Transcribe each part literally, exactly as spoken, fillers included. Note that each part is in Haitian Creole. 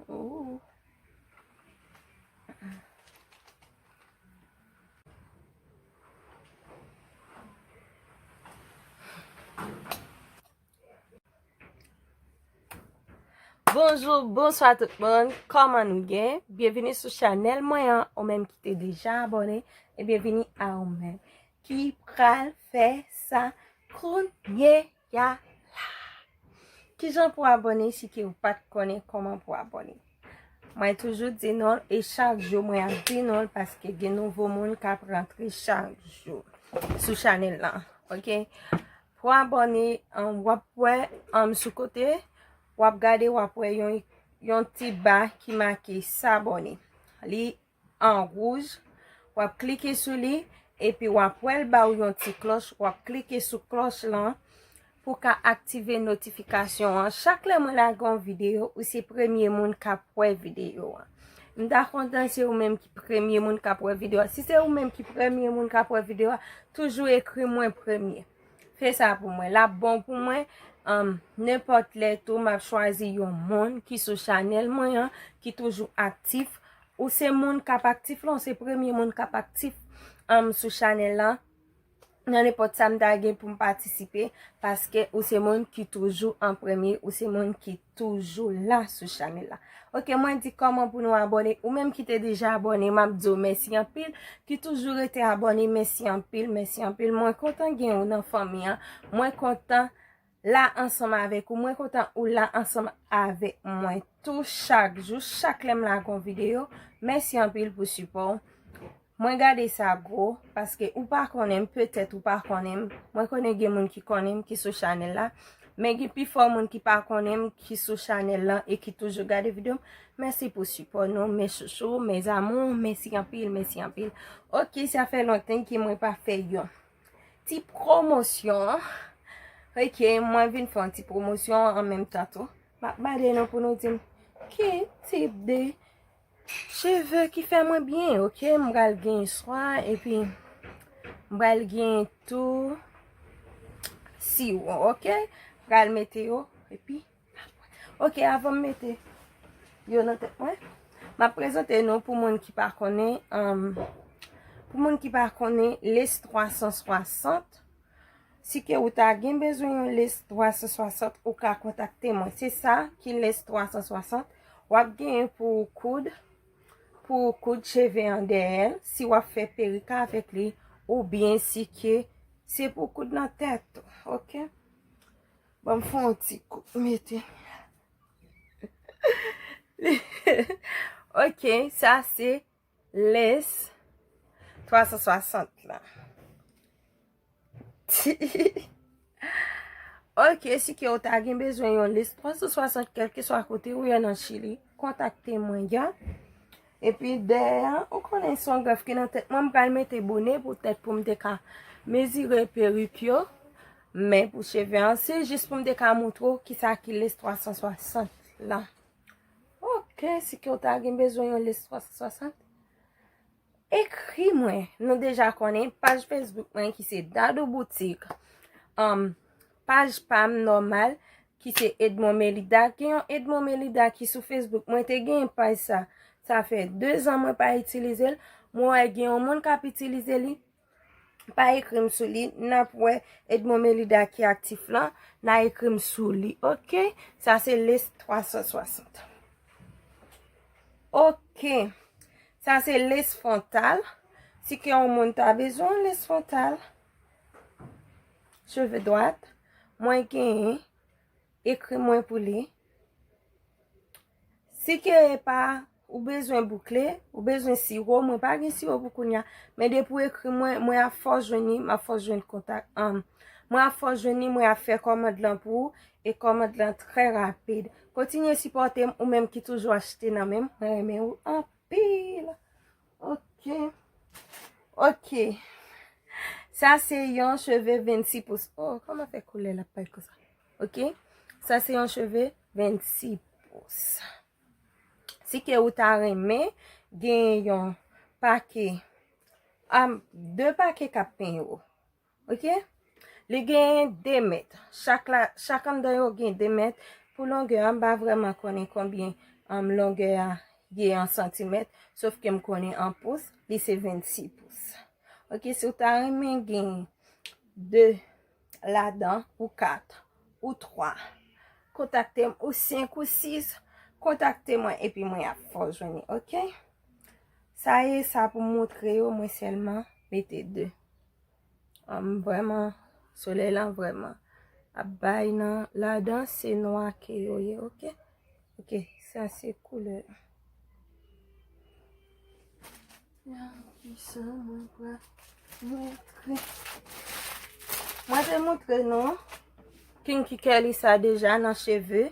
Ooh. Bonjou, bonswa tout moun. Kòman nou ye? Byenvini sou chanèl mwen an. Ou menm ki te deja abòne, e byenvini a ou menm ki pral fè sa kounye a la. Kijan pou abòne si ke ou pa t konnen kòman pou abòne? Mwen toujou di nou l, e chak jou mwen ap di nou l, paske gen nouvo moun k ap rantre chak jou sou chanèl lan, oke? Pou abòne, um, w ap wè, um, sou kote, w ap gade, w ap wè yon, yon ti ba ki make s'abonner. Li an wouj, w ap klike sou li, epi w ap wè l ba w yon ti klòch, w ap klike sou klòch lan pou ka aktive notifikasyon an. Chak lè mwen lage yon videyo, ou se premye moun k ap wè videyo an. M ta kontan se ou menm ki premye moun k ap wè videyo a. Si se ou menm ki premye moun k ap wè videyo a, toujou ekri mwen premye. Fè sa pou mwen. L ap bon pou mwen. Um, nenpòt lè tou, m ap chwazi yon moun ki sou chanèl mwen an, ki toujou aktif. Ou se moun k ap aktif la, ou se premye moun k ap aktif, um, sou chanèl la. Nan nenpòt sa m ta gen pou m patisipe, paske ou se moun ki toujou an premye, ou se moun ki toujou la sou chanèl la. Oke, mwen di kòman pou nou abòne. Ou menm ki te deja abòne, m ap di w mèsi anpil. Ki toujou rete abòne, mèsi anpil, mèsi anpil. Mwen kontan gen ou nan fanmi an. Mwen kontan la ansanm avèk ou. Mwen kontan ou la ansanm avèk mwen tou chak jou, chak lè m lage yon videyo. Mèsi anpil pou sipò w. Mwen gade sa gwo, paske ou pa konnen m, petèt ou pa konnen m. Mwen konnen gen moun ki konnen m, ki sou chanèl la. Men gen pifò moun ki pa konnen m, ki sou chanèl lan e ki toujou gade videyo m. Mèsi pou sipò nou, mes chouchous, mes amours, mèsi anpil, mèsi anpil. Oke, sa fè lontan ke mwen pa fè yon ti pwomosyon. Oke, mwen vin fè yon ti pwomosyon an menm tan tou. M ap mande nou pou nou di m ki tip de cheve ki fè mwen byen, oke? M pral gen swa, epi m pral gen tou siwo, oke? M pral mete yo, epi, oke, avan m mete yo nan tèt mwen, m ap prezante nou pou moun ki pa konnen, um, pou moun ki pa konnen Lace twa san swasant, si ke ou ta gen bezwen yon Lace twa san swasant, ou ka kontakte mwen. Se sa ki Lace twa san swasant. W ap genyen pou ou koud, pou ou koud cheve an dèyè l, si w ap fè perik avèk li, oubyen si ke se pou koud nan tèt ou, oke? Ban m fè yon ti kou, mete. Oke, sa se Lace twa san swasant la. Oke, si ke ou ta gen bezwen yon Lace twa san swasant, kèlkeswa kote ou ye nan Chili, kontakte mwen, ya. Epi dèyè a, ou konnen se yon grèf ki nan tèt mwen, m pral mete bone poutèt pou m te ka mezire perik yo. Men pou cheve an, se jis pou m te ka montre w kisa ki Lace twa san swasant la. Oke, si ke w ta gen bezwen yon Lace twa san swasant, ekri mwen. Nou deja konnen paj Facebook mwen ki se Dadou Boutique. Um, paj pa m nòmal ki se Edmond Melida. Gen yon Edmond Melida ki sou Facebook. Mwen te gen paj sa. Sa fè de zan mwen pa itilize l. Mwen wè gen yon moun k ap itilize li. Pa ekri m sou li, n ap wè Edmond Melida ki aktif lan, n a ekri m sou li, oke? Sa se Lace twa san swasant. Oke. Sa se Lace frontal. Si ke yon moun ta bezwen Lace frontal, cheve dwat, mwen genyen, ekri mwen pou li. Si ke pa ou bezwen boukle, ou bezwen siwo, mwen pa gen siwo pou kounya, men depi w ekri mwen, mwen ap fè w jwenn li, m ap fè w jwenn kontak an m. Mwen ap fè w jwenn li, mwen ap fè kòmand lan pou ou, e kòmand lan trè rapid. Kontinye sipòte m, ou menm ki toujou achte nan men m, mwen renmen ou anpil. Oke. Oke. Sa se yon cheve vennsis pous. Oh, kòman fè koulè l ap parèt konsa? Oke. Sa se yon cheve vennsis pous. Si ke ou ta renmen gen yon pake, am, de pake k ap penyen ou. Oke? Li gen de mèt. Chak la, chak anndan yo gen de mèt. Pou longè a, m pa vrèman konnen konbyen um, longè a ye an santimèt, sof ke m konnen an pous, li se vennsis pous. Ok, si w ta renmen gen de ladan, ou kat, ou twa, kontakte m, ou senk, ou sis, kontakte mwen epi mwen ap fè w jwenn li, ok? Sa ye sa pou m montre yo, mwen sèlman mete de. Am, vrèman, solèy lan vrèman ap bay nan ladan, se nwa ke yo ye, ok? Ok, sa se koulè. Nan kisa mwen pral montre. Mwen te montre nou Kinky Curly sa deja nan cheve.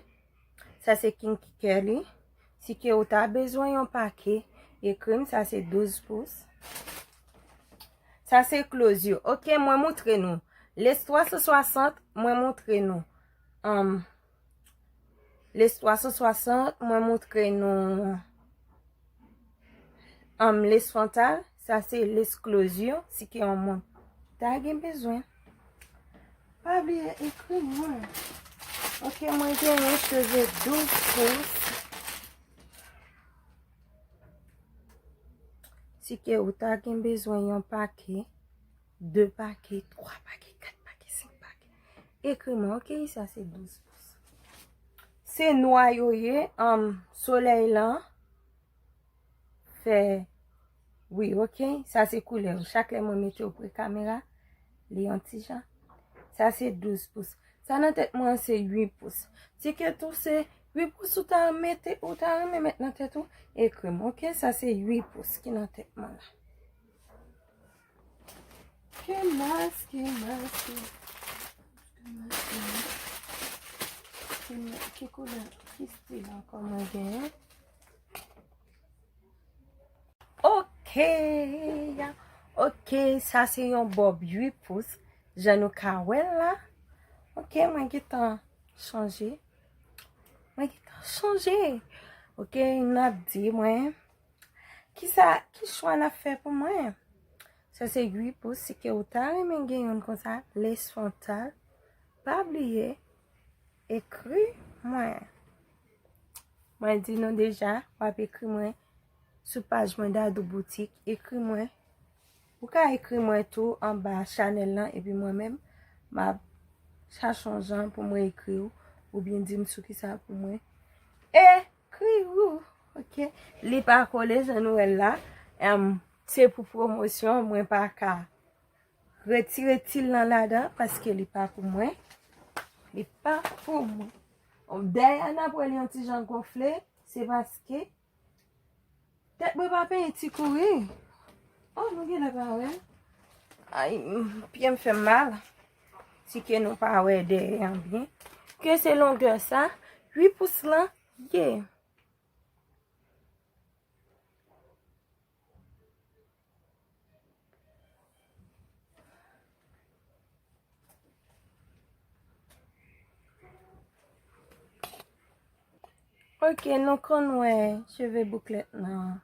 Sa se Kinky Curly. Si ke ou ta bezwen yon pake, ekri m, sa se douz pous. Sa se closure. Ok, mwen montre nou. Lace twa san swasant, mwen montre nou. Um, lace twa san swasant, mwen montre nou. Um, lace frontal, sa se lace closure, si ke yon moun ta gen bezwen. Pa bliye ekri mwen. Ok, mwen genyen cheve douz pous. Si ke ou ta gen bezwen yon pake, de pake, twa pake, kat pake, senk pake, ekri mwen, ok? Sa se douz pous. Se nwa yo ye, um, solèy lan fè, wi, ok? Sa se koulè yo. Chak lè mwen mete yo pre kamera, li yon ti jan. Sa se douz pous. Sa nan tèt mwen an se uit pous. Si ke tou se uit pous ou ta mete, ou ta renmen met nan tèt ou, ekri m, ok? Sa se uit pous ki nan tèt mwen la. Ki mas, ki mas, ki mas, ki mas, ki mas, ki koulè, ki stil ankò mwen genyen? Ok, ok, sa se yon bòb uit pous, jan nou ka wè l la. Ok, mwen gentan chanje. Mwen gentan chanje. Ok, n ap di mwen, kisa, ki chwa n ap fè pou mwen? Sa se uit pous, si ke ou ta renmen gen youn konsa, lace frontal, pa bliye, ekri mwen. Mwen di nou deja, w ap ekri mwen sou paj mwen Dadou Boutique, ekri mwen. Ou ka ekri mwen tou anba chanèl lan, epi mwen menm, m ap chache yon jan pou mwen ekri w, oubyen di m sou kisa pou mwen ekri w, ok? Li pa kole, jan nou wè l la. Em, se pou pwomosyon, mwen pa ka retire til lan ladan, paske li pa pou mwen. Li pa pou mwen. Dèyè a n ap wè li yon ti jan gonfle, se paske tèt mwen pa penyen ti kouri. Oh, nou genlè pa wè. Ay, m, pye m fè m mal. Si ke nou pa wè dèyè an byen. Ke se longè sa, uit pous lan ye. Ok, nou konn wè cheve bouklèt nan,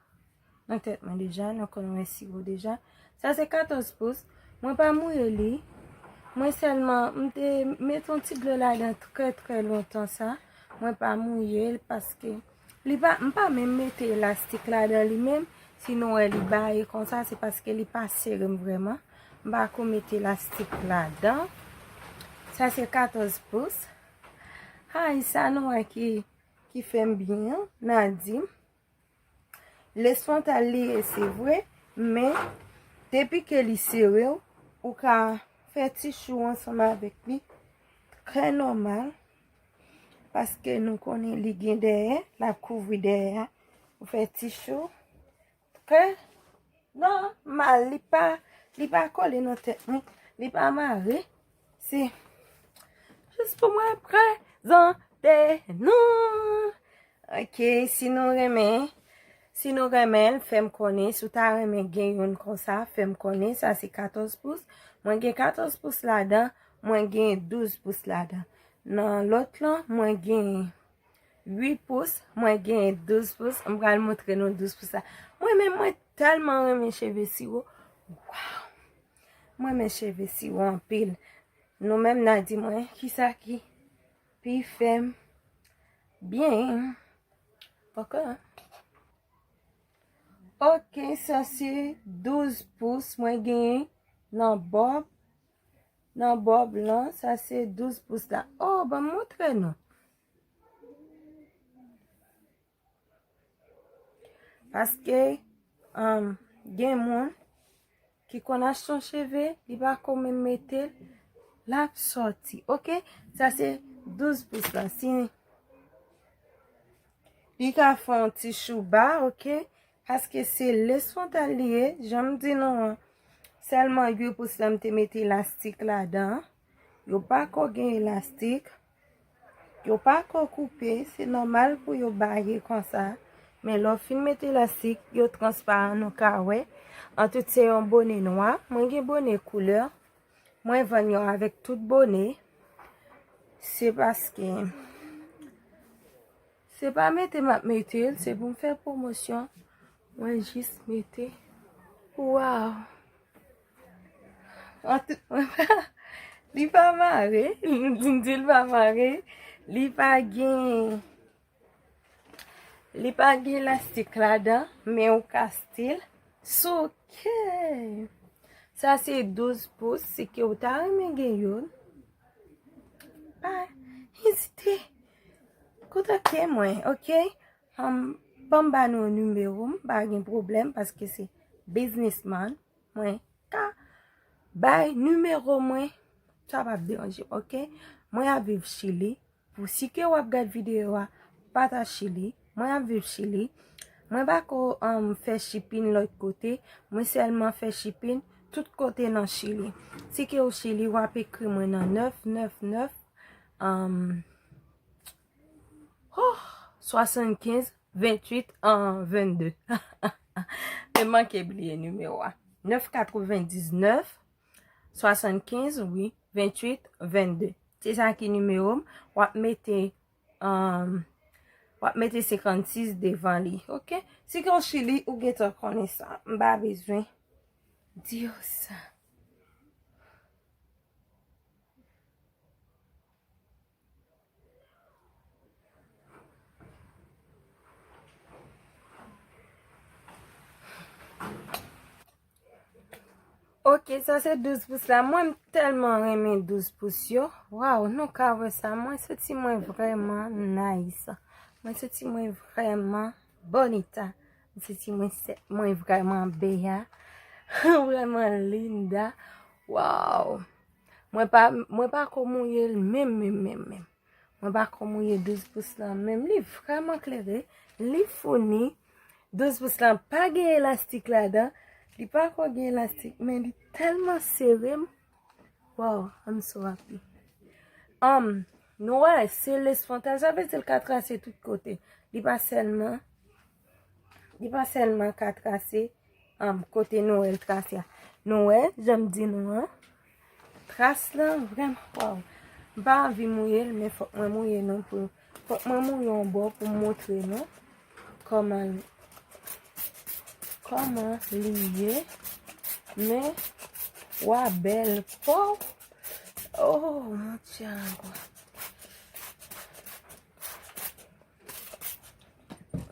nan tèt mwen deja, nou konn wè siwo deja. Sa se katòz pous. Mwen pa mouye li. Mwen sèlman, m te met yon ti dlo ladan trè, trè lontan sa. Mwen pa mouye l paske li pa, m pa menm mete elastik ladan li menm. Si nou wè li baye konsa, se paske li pa sere m vrèman. M pa ko mete elastik ladan. Sa se katòz pous. Ay, sa nou wè ki, ki fè m byen an, Nadim. Lace frontal li ye, se vre, men depi ke li sere w, ou ka fè ti chou ansanm avèk li, trè nòmal, paske nou konnen li gen dèyè, l ap kouvri dèyè a, ou fè ti chou, trè nòmal, li pa, li pa kole nan tèt mwen, li pa mare, se jis pou mwen prezante nou. Ok, si nou renmen, si nou renmen l, fè m konnen. Si w ta renmen gen youn konsa, fè m konnen. Sa se katòz pous. Mwen gen katòz pous ladan, mwen gen douz pous ladan. Nan lòt lan, mwen gen uit pous, mwen gen douz pous. M pral montre nou douz pous la. Mwen menm, mwen tèlman renmen cheve siwo. Waw! Mwen renmen cheve siwo anpil. Nou menm, n a di mwen, kisa ki pi fè m byen. Ok. Ok, sa se douz pous mwen genyen nan bòb. Nan bòb lan, sa se douz pous la. Oh, ban m montre nou. Paske, um, gen moun ki konn achte yon cheve, li pa ko menm mete l, l ap sòti. Ok? Sa se douz pous la. Si li ka fè yon ti chouba, ok? Paske se lesfwontal li ye, jan m di nou an. Sèlman uit pous la m te mete elastik ladan. Yo pa ko gen elastik. Yo pa ko koupe, se nòmal pou yo baye konsa. Men lè w fin mete elastik, yo transparan, nou ka wè. Antwit, se yon bone nwa. Mwen gen bone koulè. Mwen vann yo avèk tout bone. Se paske se pa mete m ap mete l, se pou m fè pwomosyon. Mwen jis mete. Waw! An tou, li pa mare. M di l pa mare. Li pa gen, li pa gen elastik ladan, men ou ka still souke. Sa se douz pous, si ke ou ta renmen gen youn, pa ezite. Kontakte mwen, ok? Um, ban m ba nou nimewo m, pa gen pwoblèm, paske se biznisman. Mwen ka bay nimewo mwen, sa p ap deranje m, ok? Mwen ap viv Chili. Pou si ke w ap gad videyo a, pa ta Chili. Mwen ap viv Chili. Mwen pa ko, um, fè shipping lòt kote. Mwen sèlman fè shipping tout kote nan Chili. Si ke w Chili, w ap ekri mwen nan nèf nèf nèf, um, oh, swasannkenz, venntuit, an, vennde. Mwen manke bliye nimewo a. Nèf katrevendiznèf, swasannkenz, wi, venntuit, vennde. Se sa ki nimewo m. W ap mete, um, w ap mete senkannsis devan li, ok? Si ke w Chili, ou gentan konnen sa. M pa bezwen di w sa. Ok, sa se douz pous la. Mwen, m tèlman renmen douz pous yo. Waw, nou ka wè sa. Mwen santi mwen vrèman nice. Mwen santi mwen vrèman bonita. Mwen santi mwen se, mwen vrèman beya. Vrèman linda. Waw. Mwen pa, mwen pa ko mouye l menm, menm, menm, menm. Mwen pa ko mouye douz pous lan menm. Li vrèman klere. Li founi. Douz pous lan pa gen elastik ladan. Li pa ko gen elastik, men li tèlman sere m. Wow, I'm so happy. Um, nou wè, se lace frontal, sa vle di l ka trase tout kote. Li pa sèlman, li pa sèlman ka trase, um, kote nou wè l trase a. Nou wè, jan m di nou an, tras lan vrèman, wow. M pa anvi mouye l, men fòk mwen mouye nou pou, fòk mwen mouye yon bò pou m montre nou kòman, kòman li ye. Men, wa bèl, wow. Oh, mon Dieu.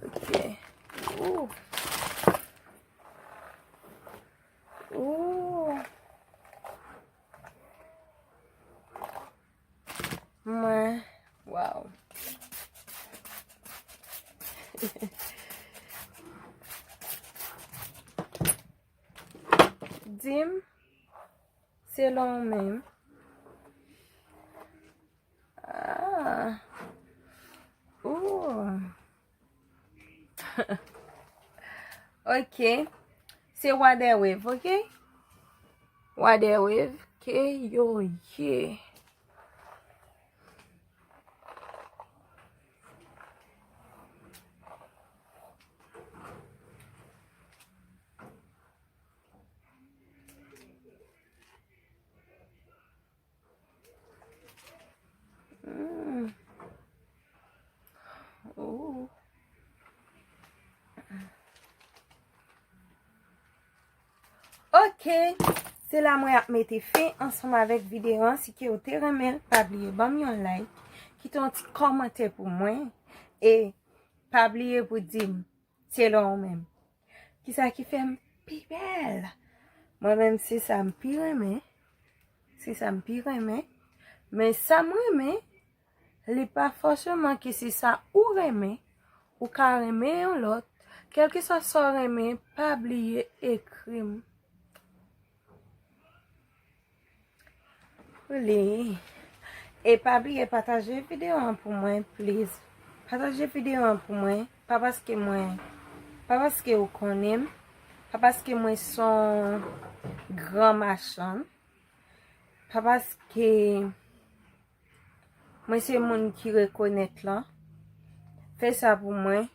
Ok. Ooh. Ooh. Mwen, wow. Di m, selon w menm. Ah. Ooh. Ok. Se Waterwave, ok? Waterwave, ke yo ye. Mm. Oh. Ok, se la mwen ap mete fen ansanm avèk videyo an. Si ke w te renmen l, pa bliye ban m yon like, kite yon ti kòmantè pou mwen. E pa bliye pou di m selon ou menm. Kisa ki fè m pi bèl? Mwen menm, se sa m pi renmen. Se sa m pi renmen. Men sa m renmen, li pa fòseman ke se sa ou renmen. Ou ka renmen yon lòt. Kèlkeswa sa w renmen, pa bliye ekri m. Li. E pa bliye pataje videyo an pou mwen, please. Pataje videyo an pou mwen. Pa paske mwen, pa paske ou konnen m. Pa paske mwen se yon gran machann. Pa paske mwen se moun ki rekonèt lan. Fè sa pou mwen,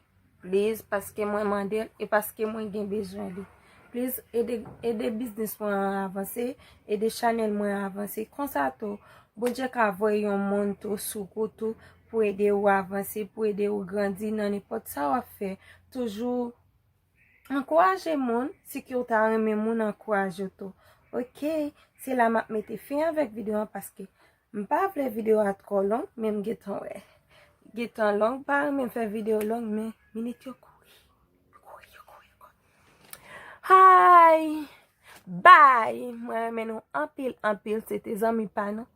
please, paske mwen mande l e paske mwen gen bezwen li. Please, ede, ede biznis mwen an avanse, ede chanèl mwen an avanse. Konsa tou, Bondye ka voye yon moun tou sou wout ou pou ede ou avanse, pou ede ou grandi nan nenpòt sa w ap fè. Toujou ankouraje moun, si ke w ta renmen moun ankouraje w tou. Ok, se la m ap mete fen avèk videyo an paske m pa vle videyo a twò long, men m gentan wè. Gentan long, m pa renmen fè videyo long, men minit yo kouri. Yo kouri, yo kouri, yo kouri. Hi! Bye! Mwen renmen nou anpil, anpil. Se te zanmi pa nou.